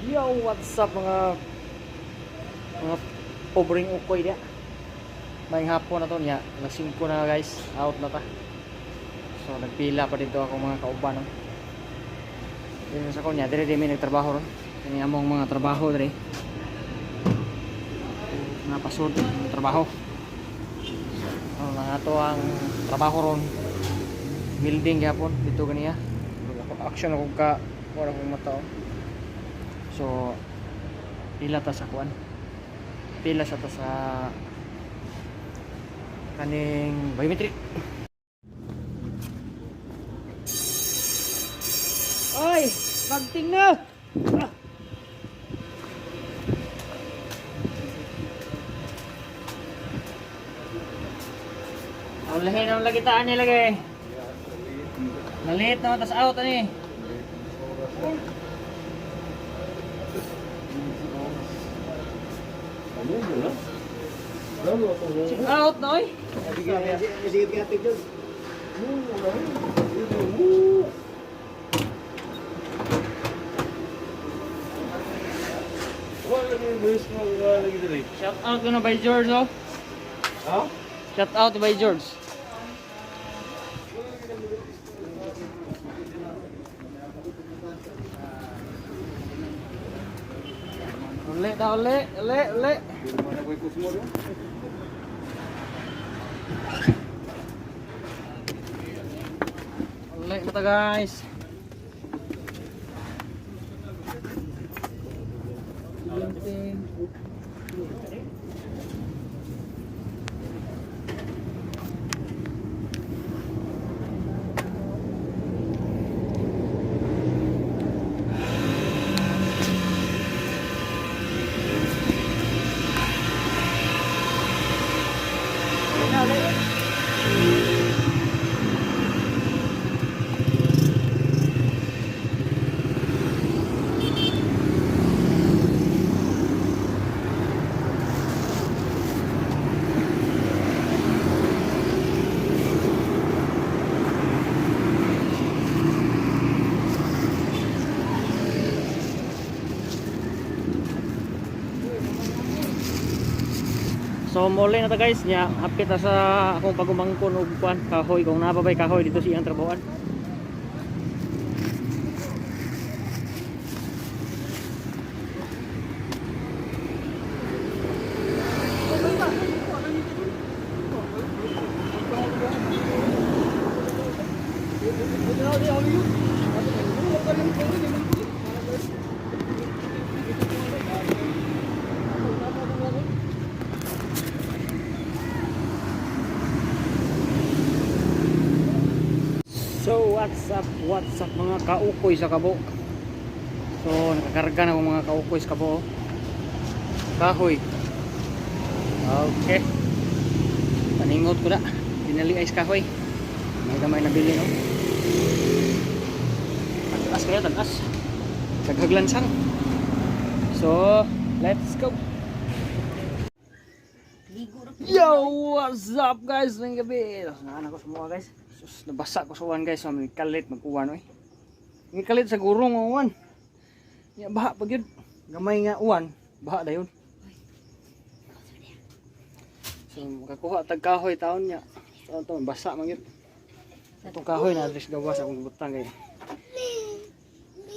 Yo, what's up mga pobreng ukoy dia. May hapon na to niya. Alas 5 na, guys. Out na ta. So nagpila pa dito ako mga kauban, no. Dito sa kunya, dire dire may nagtrabaho ron. Kani among mga trabaho dire. Mga pasod, mga trabaho. So, mga to ang trabaho ron. Building gyapon dito ganiya. Action ako ka wala akong mata, oh. So pila ta sa kuan. Pila sa ta sa kaning biometric. Ay, magting na. Ah. Ang lahi na lagi taan nila kay. Nalit na tas out ani. Out na oy. Shout out ko na by George, oh. Shout out by George. Uli na uli, uli, uli. Uli na ta, guys. Uli na, uli. So muli na ta, guys, nya hapit na sa akong pagumangkon og kuan kahoy kung naa pa bay kahoy dito sa iyang trabahoan. So what's up mga kaukoy sa kabo. So nakakarga na akong mga kaukoy sa kabo. Kahoy. Okay. Paningot ko na. Dinali ay sa kahoy. May gamay nabili, no. Tagas kaya tagas. Daghaglansang. So, let's go. Yo, what's up, guys? Ngayong gabi. Naan ako sa mga guys. Sus, nabasa ko sa uwan, guys. So, may kalit mag-uwan oy. May kalit sa gurong ang uwan. Ya, baha pag yun. Gamay nga uwan, baha dayon. So, makakuha tag kahoy taon niya. Taon taon, basa man yun. Itong kahoy na address gawas akong butang kay.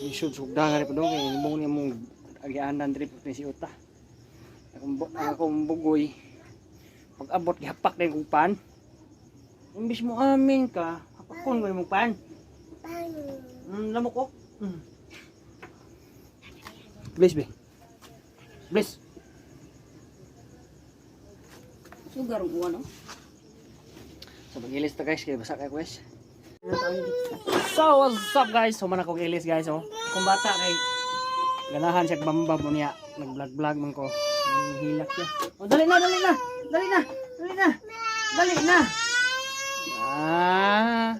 Isod sugda nga rin pa doon kay mong niya mong agianan diri pa si Uta. Akong bugoy. Pag abot gihapak na yung pan. Imbis mo amin ka, hapakon ko yung pan. Lamok ko. Bless be. Bless. Sugar ang uwan, no? So mag-ilis ta, guys, kay basa kay guys. So what's up, guys? So man ako ilis, guys, oh. Kung bata kay ganahan siya bambam mo niya, nag-vlog-vlog man ko. Hilak siya. Oh, dali na, dali na. Dali na. Dali na. Dali na. Ah.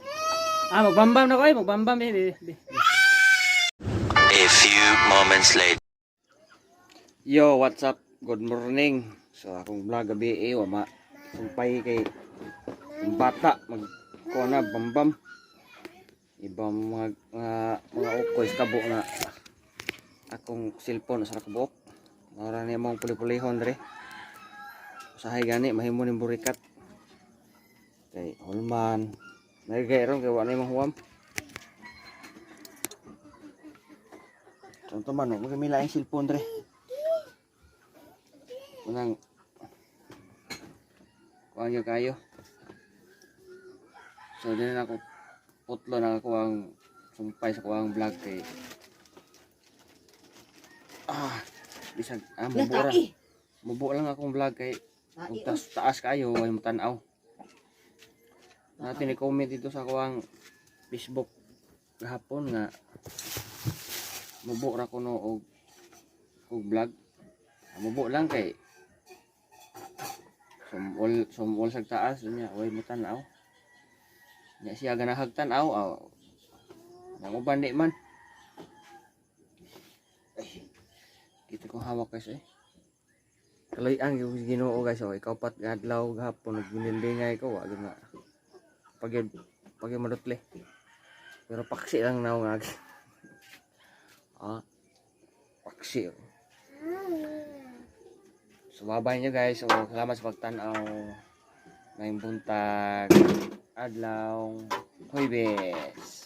Ah, magbambam na ko ay, magbambam eh. Di, di. A few moments later. Yo, what's up? Good morning. So akong vlog gabi eh, wa ma sumpay kay ang bata mag kuha na bambam. Ibang mga ukoy sa kabo na Akong cellphone sa nakabuok. Mao ni mong puli-pulihon dre. Usahay gani mahimo ning burikat. Kay hulman. Nagay ron kay wa na imong huwam. Tonto man, magamila ang cellphone dre. Unang kuan yo kayo. So din na ako putlo na ako ang sumpay sa kuang vlog kay bisag mubo ra. Tae. Mubo lang akong vlog kay Tae, ug tas taas kayo ay mutanaw. Natin i-comment dito sa kuang Facebook gahapon nga mubo ra kuno og vlog. Mubo lang kay sumol sumol sa taas niya way mutanaw. Nya siya ganahag tan-aw aw. Nang uban di man. Ay, kita ko hawak, guys, eh. Kaloy ang yung Ginoo, guys, oh, ikaw pat nga adlaw gahapon nagminildingay ko wa gyud na. Pag pag madutle. Pero paksi lang na nga. Paksi. Oh. So bye nyo, guys. So salamat sa pagtan-aw. Ngayong buntag. Adlaw. Huwebes.